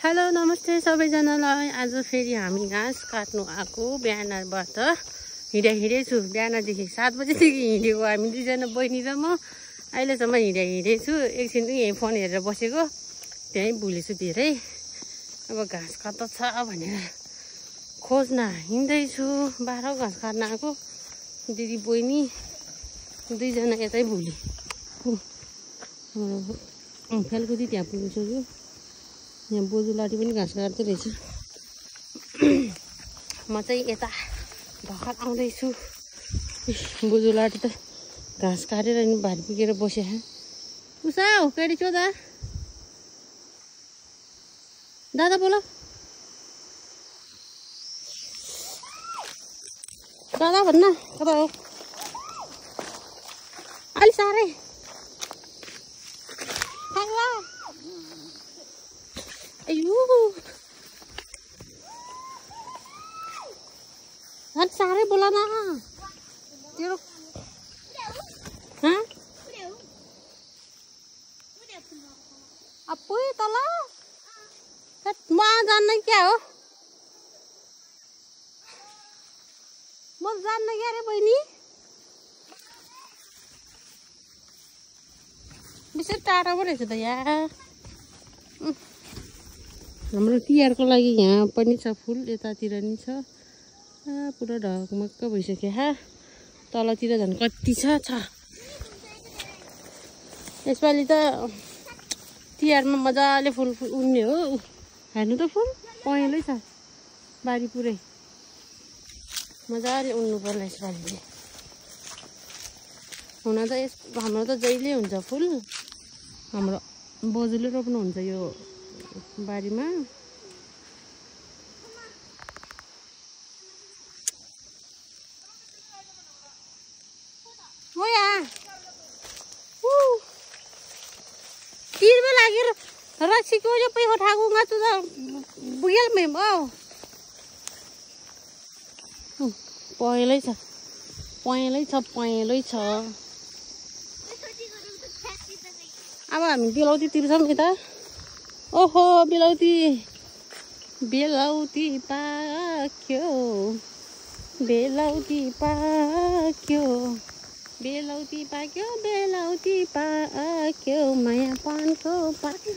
Hello नमस्ते सबैजनालाई। आज फेरि हामी घाँस काट्नु आएको। बिहानबाट हिँडेछु। बिहानदेखि 7 बजेदेखि हिँडेको हामी दुईजना, बहिनी र म। अहिलेसम्म हिँडेछु। एकछिन यहीँ फोन हेरेर बसेको, त्यहीँ भुलेछु धेरै। अब घाँस कता छ भनेर खोज्न हिँड्दैछु। 12 घाँस काट्न आएको। दिदी बहिनी दुईजना यतै भुले। फेलकुदी त्यहाँ पुगिसक्यो। यहाँ बोजूलाटी पनि घाँस काट्दै रहेछ। म चाहिँ यता भर्खर आउँदैछु। बोजूलाटी त घाँस काटेर नि भारी पुगेर बसे। उषा हो केटी छो दा दादा बोल दादा भन्न कता हो। अलि साह्रै साह्रै बोला न तेरो। अपुई तल म जान्न क्या हो, म जान्न क्या रे बहिनी। बेसी टाढा पो रहेछ त यहाँ। हाम्रो तिहारको लागि यहाँ पनि छ फुल, यतातिर नि छ। पुरा ढकमक्क भइसक्यो। तलतिर झन् कति छ। यसपालि त तिहारमा मजाले फुल उड्ने हो। हेर्नु त फुल पहेँलै छ बारी पुरै। मजाले उड्नु पर्ला यसपालि चाहिँ। हुन त हाम्रो त जहिले हुन्छ फुल। हाम्रो बोजूले रोप्नुहुन्छ यो बारीमा। रस्सी को जो पे उठाऊंगा तो बुयल में पहेँलै छ। अब हामी बेलौती तिर्छौँ यता। ओहो बेलौती पाक्यो, बेलौती पाक्यो माया पानको पाती।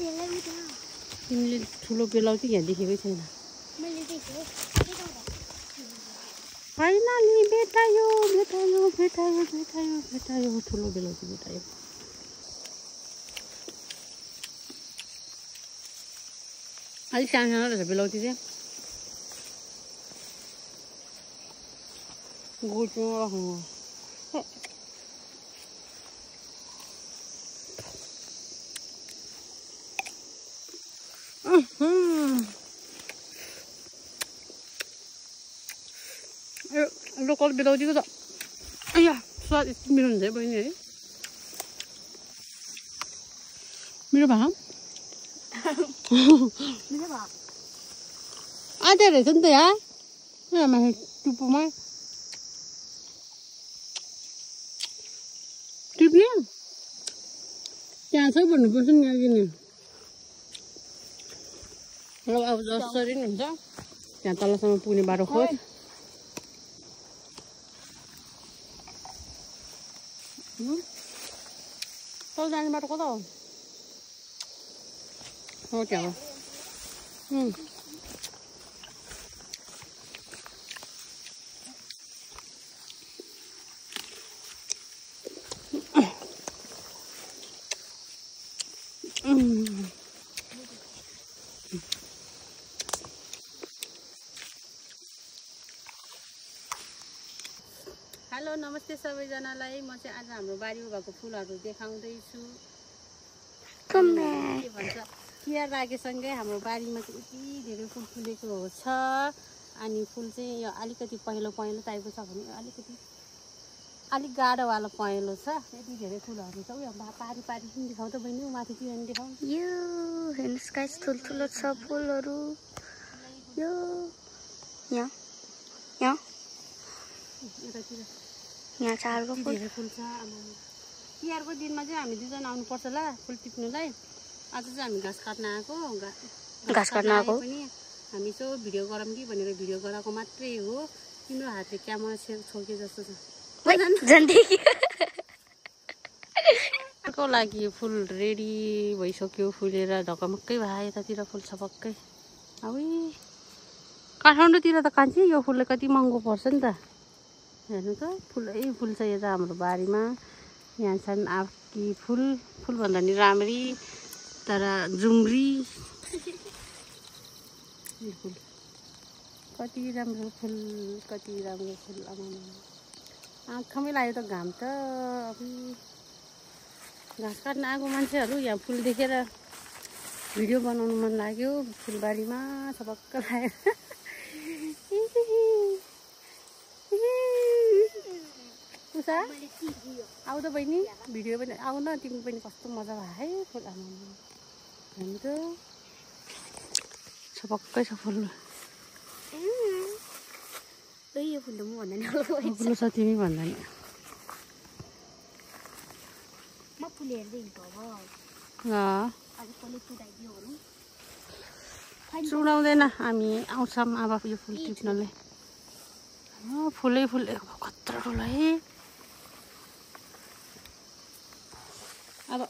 तिमीले ठुलो बेलौती यहाँ देखेकै छैन। फाइनली भेटायो ठुलो बेलौती भेटायो। अलिक सानो रहेछ बेलौती चाहिँ। गोचमा राख्नु लोकल बेलौतीको त स्वाद यति मिठो हुन्छ है बहिनी है। मिठो भा आधा रहेछ नि त यहाँ माथि टुप्पोमा टिप्ने त्यहाँ छ भन्नुपर्छ नि अघि नि। अब जसरी नि हुन्छ त्यहाँ तलसम्म पुग्ने बाटो खोज। तल जाने बाटो कता हो? हो त्यहाँ हो। हेलो नमस्ते सबैजनालाई। म चाहिँ आज हाम्रो बारीमा भएको फुलहरू देखाउँदैछु। के भन्छ तिहार लागेसँगै हाम्रो बारीमा चाहिँ यति धेरै फुल फुलेको छ। अनि फुल चाहिँ यो अलिकति पहेँलो टाइपको छ भने अलिक गाढोवाला पहेँलो छ। यति धेरै फुलहरू छ। उयो पारी पनि देखाउँ त बहिनी, माथितिर पनि देखाउँ। यो हेर्नुहोस् गाइस ठुल्ठुलो छ फुलहरू। यो यहाँ चारको फुल धेरै फुल छ। तिहारको दिनमा चाहिँ हामी दुईजना आउनुपर्छ ल फुल टिप्नुलाई। आज चाहिँ हामी घाँस काट्न आएको घाँस काट्न आएको पनि हामी यसो भिडियो गरौँ कि भनेर भिडियो गराएको मात्रै हो तिम्रो हातले क्यामेरा छोके जस्तो छ को लागि फुल रेडी भइसक्यो फुलेर ढकमक्कै भयो यतातिर फुल छ पक्कै अब काठमाडौँतिर त कान्छी यो फुलले कति महँगो पर्छ नि त हेर्नु त फुलै फुल छ यता हाम्रो बारीमा यहाँ छन् आँपकी फुल भन्दा नि राम्ररी तर जुम्री फुल कति राम्रो फुल आँखामै लाग्यो त घाम त अब घाँस काट्न आएको मान्छेहरू यहाँ फुल देखेर भिडियो बनाउनु मन लाग्यो फुलबारीमा सबक्क लाग्यो उषा आऊ त बहिनी भिडियो पनि आऊ न तिमी पनि कस्तो मजा भयो है फुल हेर्नु त सबक्कै छ फुल यो फुल त म भन्दैन फुल छ तिमी भन्दैन म फुल हेर्दै चुडाउँदैन हामी आउँछौँ अब यो फुल टिप्नले फुलै फुल कत्रो ठुलो है अब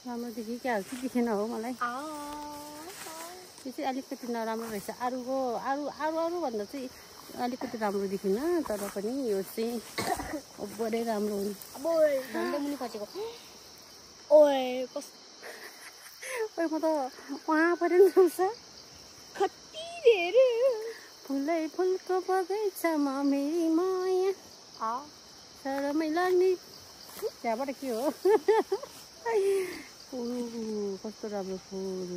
राम्रो देखि क्या हो कि देखेन हो मलाई यो चाहिँ अलिकति नराम्रो रहेछ अरू भन्दा चाहिँ अलिकति राम्रो देखिन तर पनि यो चाहिँ बडै राम्रो हुने मुनि खसेको ओए म त वहाँ पऱ्यो नि जाउँछ कति धेरै फुलै फुलको बगैँचामा मेरी माया शरमै लाग्ने त्यहाँबाट के हो कस्तो राम्रो फुल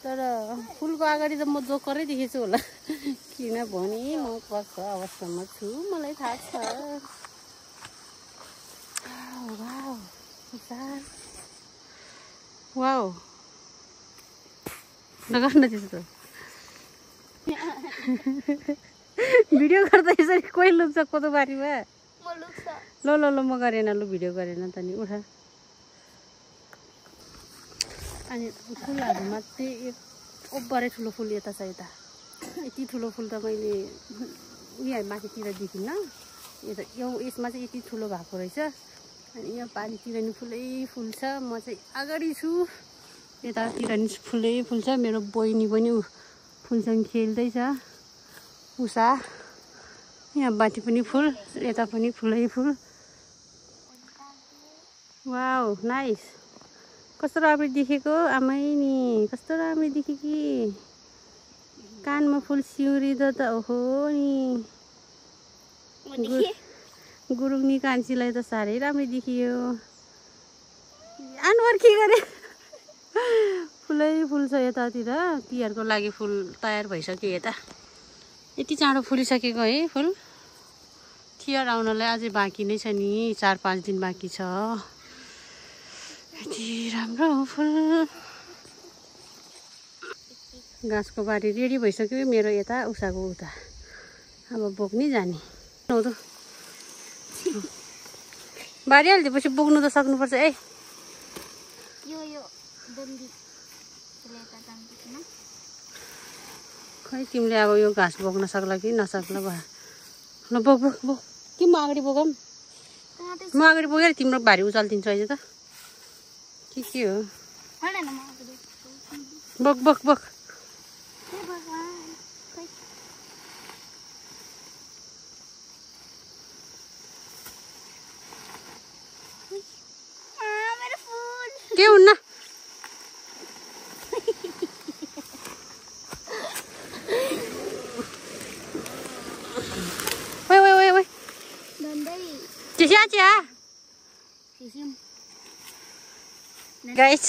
तर फुलको अगाडि त म जोकरै देखेछु होला किनभने म कस्तो अवस्थामा छु मलाई थाहा छ वाउ नगर्न त्यस्तो भिडियो गर्दा यसरी कोही लुक्छ कोदो बारीमा ल म गरेन लु भिडियो गरेन त नि उठा अनि फुलहरूमा चाहिँ ओभरै ठुलो फुल यता छ यता यति ठुलो फुल त मैले यहाँ माथितिर देखिनँ यसमा चाहिँ यति ठुलो भएको रहेछ अनि यहाँ पारितिर नि फुलै फुल छ म चाहिँ अगाडि छु यतातिर नि फुलै फुल छ मेरो बहिनी पनि फुलसँग खेल्दैछ उषा यहाँ माथि पनि फुल यता पनि फुलै फुल वाउ नाइस कस्तो राम्रो देखेको आमै नि कस्तो राम्रो देखेँ कि कानमा फुल सिउरिँदो त ओहो नि गुरुङनी कान्छीलाई त साह्रै राम्रो देखियो अनुहार के गरे फुलै फुल छ यतातिर तिहारको लागि फुल तयार भइसक्यो यता यति चाँडो फुलिसकेको है फुल तिहार आउनलाई अझै बाँकी नै छ नि 4-5 दिन बाँकी छ यति राम्रो फुल घाँसको बारी रेडी भइसक्यो मेरो यता उषाको उता अब बोक्नै जाने बारी हालिदिएपछि बोक्नु त सक्नुपर्छ है खै तिमीले अब यो घाँस बोक्न सक्ला कि नसक्ला भयो ल बोक कि म अगाडि बोकौँ म अगाडि बोकेर तिम्रो भारी उचालिदिन्छु अहिले त के हो बोक के हुन्न गाइस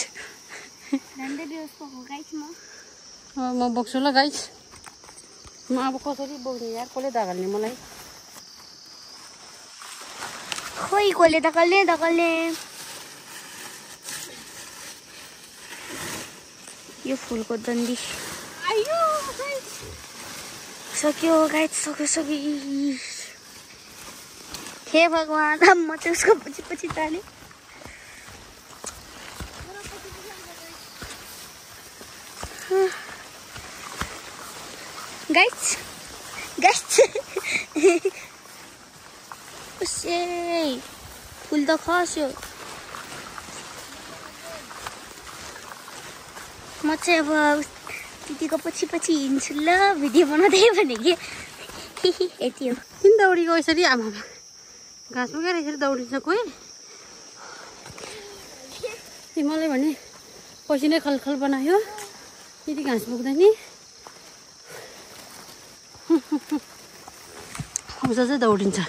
म बोक्छु ल गाइस म अब कसरी बोक्ने यार कसले धकाल्ने मलाई खोइ कसले धकाल्ने यो फुलको डन्डी सक्यो गाइस सक्यो हे भगवान म चाहिँ उसको पछि ताने गाइस उसै फुल त खस्यो। म चाहिँ अब दिदीको पछि हिँड्छु ल, भिडियो बनाउँदै भने कि यति हो। किन दौडीको यसरी? आमा घाँसमा गएर यसरी दौडिन्छ कोही? तिमीले भने पसिनै खलखल बनायो, यति घाँस पुग्दैन नि। उसा चाहिँ दौडिन्छ।